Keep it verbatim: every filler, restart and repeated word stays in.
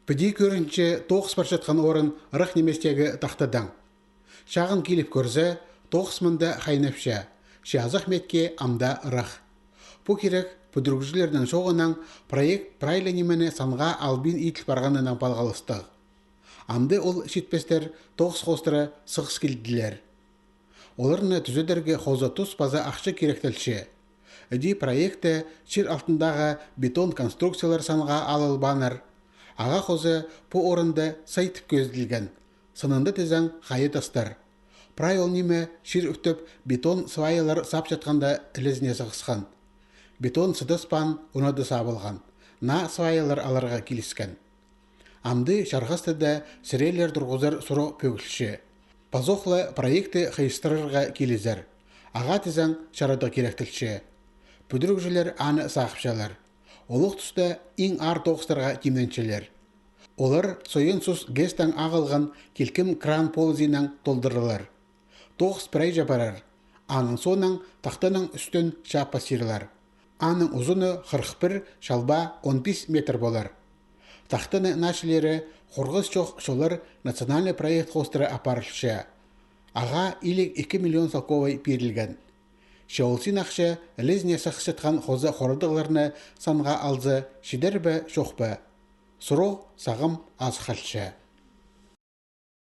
Піди кӧрінче, тоғыс парчатхан орын ырах ниместегі тахтадаң. Чағын киліп кӧрзе, тоғыс мында хайнапча, че азах метке амды ырах. Пу кирек пӱдірігҷілернің чооғынаң проект прай ла нимені санға албин иділ парғанынаң палғалыстығ. Амды ол читпестер тоғыс хоостыра сығыс килділер. Оларны тӱзедерге хоза тус паза ахча киректелче. Іди проектте чир алтындағы бетон конструкциялар санға алылбааннар. Ағаа хоза пу орында сай тіп кӧзіділген. Сынында тізең хайы тастар. Прай ол ниме чир ӱттеп бетон сваялар сапчатханда ілезіне сығысхан. Бетон сыдаспаан, уна даа сабылған. Наа сваялар аларға киліскен. Амды чарғастада сірелер турғызар сурығ пӧгілче. Пазох ла проектті хайыстырарға килізер. Ағаа тізең чарадығ киректелче. Пӱдірігҷілер аны сағыпчалар. Олох туста иң аар тоғыстарға тимненчелер. Олар сойын сус ГЭС-тең ағылған килкім кран полызиинаң толдырылар. Тоғыс прайҷа парар. Аның соонаң тахтаның ӱстӱн чаап пастирлар. Аның узуны хырых пір, чалба он пис метр полар. Тахтаны наа чіли хорғас чох чоллар национальный проект хоостыра апарылча. Ағаа илиг ікі миллион салковай пирілген. Че ол син ахча ілезіне сығысчатхан хоза хорадығларны санға алза, чидер бе, чох па? Сурығ сағам азых халча.